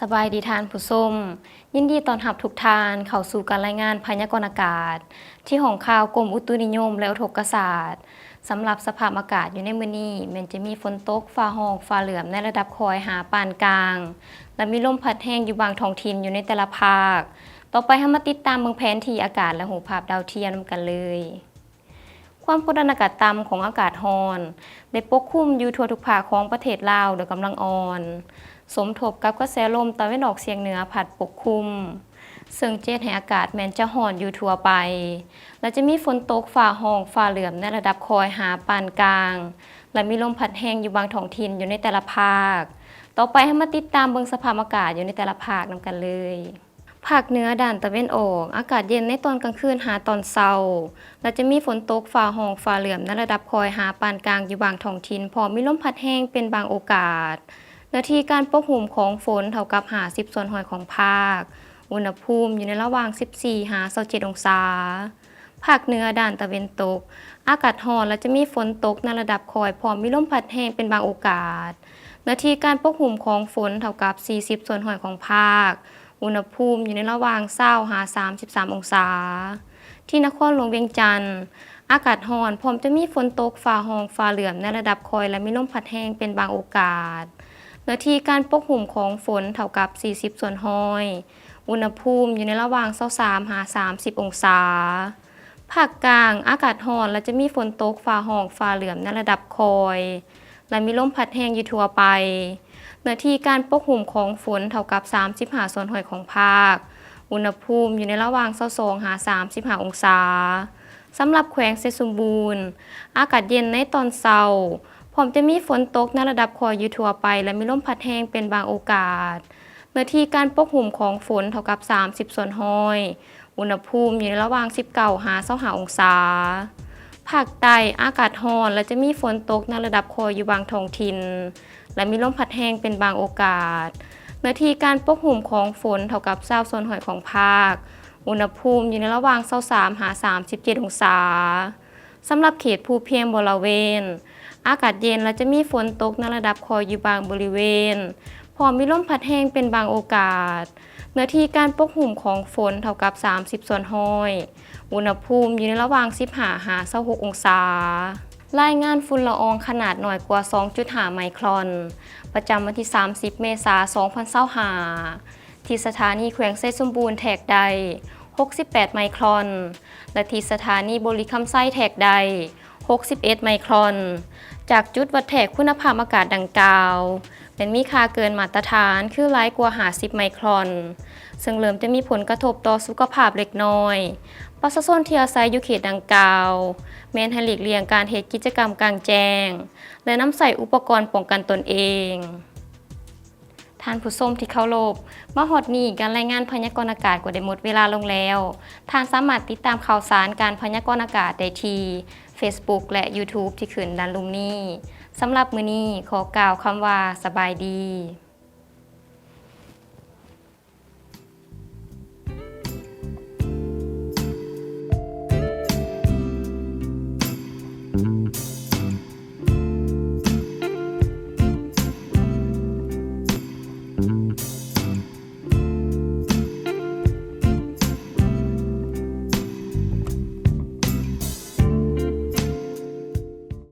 ສະບາຍດີທ່ານຜູ້ຊົມ, ຍິນດີຕ້ອນຮັບທຸກທ່ານເຂົ້າສູ່ການລາຍງານພະຍາກອນອາກາດ ທີ່ຫ້ອງຂ່າວກົມອຸຕຸນິຍົມ ແລະ ອຸທົກກະສາດ. ສຳລັບສະພາບອາກາດຢູ່ໃນມື້ນີ້ ແມ່ນຈະມີຝົນຕົກ, ຟ້າຮ້ອງ, ຟ້າເຫຼື້ອມໃນລະດັບຄ່ອຍຫາປານກາງ ແລະ ມີລົມພັດແຮງຢູ່ບາງທ້ອງຖິ່ນຢູ່ໃນແຕ່ລະພາກ. ຕໍ່ໄປເຮົາມາຕິດຕາມເບິ່ງແຜນທີ່ອາກາດ ແລະ ຮູບພາບດາວທຽມນຳກັນເລີຍ. ຄວາມກົດອາກາດຕ່ຳຂອງອາກາດຮ້ອນ ໄດ້ປົກຄຸມຢູ່ທົ່ວທຸກພາກຂອງປະເທດລາວໂດຍກຳລັງອ່ອນ, ສົມທົບກັບກະແສລົມຕາເວັນອອກສຽງເໜືອພັດປົກຄຸມ, ເຊິ່ງຈະເຮັດໃຫ້ອາກາດແມ່ນຈະຮ້ອນຢູ່ທົ່ວໄປ ແລະ ຈະມີຝົນຕົກ, ຟ້າຮ້ອງ, ຟ້າເຫຼື້ອມໃນລະດັບຄ່ອຍຫາປານກາງ ແລະ ມີລົມພັດແຮງຢູ່ບາງທ້ອງຖິ່ນຢູ່ໃນແຕ່ລະພາກ. ຕໍ່ໄປເຮົາມາຕິດຕາມເບິ່ງສະພາບອາກາດຢູ່ໃນແຕ່ລະພາກນຳກັນເລີຍ. ພາກເໜືອດ້ານຕາເວັນອອກ, ອາກາດເຢັນໃນຕອນກາງຄືນຫາຕອນເຊົ້າ ແລະ ຈະມີຝົນຕົກ, ຟ້າຮ້ອງ, ຟ້າເຫຼື້ອມໃນລະດັບຄ່ອຍຫາປານກາງຢູ່ບາງທ້ອງຖິ່ນ, ພ້ອມມີລົມພັດແຮງເປັນບາງໂອກາດ. ເນື້ອທີ່ການປົກຫຸ້ມຂອງຝົນເທົ່າກັບຫ້າສິບສ່ວນຮ້ອຍຂອງພາກ, ອຸນຫະພູມຢູ່ໃນລະຫວ່າງສິບສີ່ຫາຊາວເຈັດອົງສາ. ພາກເໜືອດ້ານຕາເວັນຕົກ, ອາກາດຮ້ອນ ແລະ ຈະມີຝົນຕົກໃນລະດັບຄ່ອຍ, ພ້ອມມີລົມພັດແຮງເປັນບາງໂອກາດ. ເນື້ອທີ່ການປົກຫຸ້ມຂອງຝົນເທົ່າກັບສີ່ສິບສ່ວນຮ້ອຍຂອງພາກ, ອຸນຫະພູມຢູ່ໃນລະຫວ່າງຊາວຫາສາມສິບສາມອົງສາ. ທີ່ນະຄອນຫຼວງວຽງຈັນ, ອາກາດຮ້ອນ ພ້ອມຈະມີຝົນຕົກ, ຟ້າຮ້ອງ, ຟ້າເຫຼື້ອມໃນລະດັບຄ່ອຍ ແລະ ມີລົມພັດແຮງເປັນບາງໂອກາດ. ເນື້ອທີ່ການປົກຫຸ້ມຂອງຝົນເທົ່າກັບສີ່ສິບສ່ວນຮ້ອຍ, ອຸນຫະພູມຢູ່ໃນລະຫວ່າງຊາວສາມຫາສາມສິບອົງສາ. ພາກກາງ, ອາກາດຮ້ອນ ແລະ ຈະມີຝົນຕົກ, ຟ້າຮ້ອງ, ຟ້າເຫຼື້ອມໃນລະດັບຄ່ອຍ ແລະ ມີລົມພັດແຮງຢູ່ທົ່ວໄປ. ເນື້ອທີ່ການປົກຫຸ້ມຂອງຝົນເທົ່າກັບສາມສິບຫ້າສ່ວນຮ້ອຍຂອງພາກ, ອຸນຫະພູມຢູ່ໃນລະຫວ່າງຊາວສອງຫາສາມສິບຫ້າອົງສາ. ສຳລັບແຂວງໄຊສົມບູນ, ອາກາດເຢັນໃນຕອນເຊົ້າ, ພ້ອມຈະມີຝົນຕົກໃນລະດັບຄ່ອຍຢູ່ທົ່ວໄປ ແລະ ມີລົມພັດແຮງເປັນບາງໂອກາດ. ເນື້ອທີ່ການປົກຫຸ້ມຂອງຝົນເທົ່າກັບສາມສິບສ່ວນຮ້ອຍ, ອຸນຫະພູມຢູ່ໃນລະຫວ່າງສິບເກົ້າຫາຊາວຫ້າອົງສາ. ພາກໃຕ້, ອາກາດຮ້ອນ ແລະ ຈະມີຝົນຕົກໃນລະດັບຄ່ອຍຢູ່ບາງທ້ອງຖິ່ນ ແລະ ມີລົມພັດແຮງເປັນບາງໂອກາດ. ເນື້ອທີ່ການປົກຫຸ້ມຂອງຝົນເທົ່າກັບຊາວສ່ວນຮ້ອຍຂອງພາກ, ອຸນຫະພູມຢູ່ໃນລະຫວ່າງຊາວສາມຫາສາມສິບເຈັດອົງສາ. ສຳລັບເຂດພູພຽງບໍລະເວນ, ອາກາດເຢັນ ແລະ ຈະມີຝົນຕົກໃນລະດັບຄ່ອຍຢູ່ບາງບໍລິເວນ, ພ້ອມມີລົມພັດແຮງເປັນບາງໂອກາດ. ເນື້ອທີ່ການປົກຫຸ້ມຂອງຝົນເທົ່າກັບສາມສິບສ່ວນຮ້ອຍ, ອຸນຫະພູມຢູ່ໃນລະຫວ່າງສິບຫ້າຫາຊາວຫົກອົງສາ. ລາຍງານຝຸ່ນລະອອງຂະໜາດໜ້ອຍກວ່າສອງຈຸດຫ້າໄມຄຣອນ ປະຈຳວັນທີສາມສິບເມສາສອງພັນຊາວຫ້າ. ທີ່ສະຖານີແຂວງໄຊສົມບູນແທກໄດ້ຫົກສິບແປດໄມຄຣອນ ແລະ ທີ່ສະຖານີບໍລິຄຳໄຊແທກໄດ້ຫົກສິບເອັດໄມຄຣອນ. ຈາກຈຸດວັດແທກຄຸນນະພາບອາກາດດັ່ງກ່າວ ແມ່ນມີຄ່າເກີນມາດຕະຖານຄືຫຼາຍກວ່າຫ້າສິບໄມຄຣອນ, ເຊິ່ງເລີ່ມຈະມີຜົນກະທົບຕໍ່ສຸຂະພາບເລັກນ້ອຍ. ປະຊາຊົນທີ່ອາໄສຢູ່ເຂດດັ່ງກ່າວ ແມ່ນໃຫ້ຫຼີກລ່ຽງການເຮັດກິດຈະກຳກາງແຈ້ງ ແລະ ນຳໃຊ້ອຸປະກອນປ້ອງກັນຕົນເອງ. ທ່ານຜູ້ຊົມທີ່ເຄົາລົບ, ມາຮອດນີ້ການລາຍງານພະຍາກອນອາກາດກໍໄດ້ໝົດເວລາລົງແລ້ວ. ທ່ານສາມາດຕິດຕາມຂ່າວສານການພະຍາກອນອາກາດໄດ້ທີ່ Facebook ແລະ YouTube ທີ່ຂຶ້ນດ້ານລຸ່ມນີ້. ສຳລັບມື້ນີ້ ຂໍກ່າວຄຳວ່າ ສະບາຍດີ.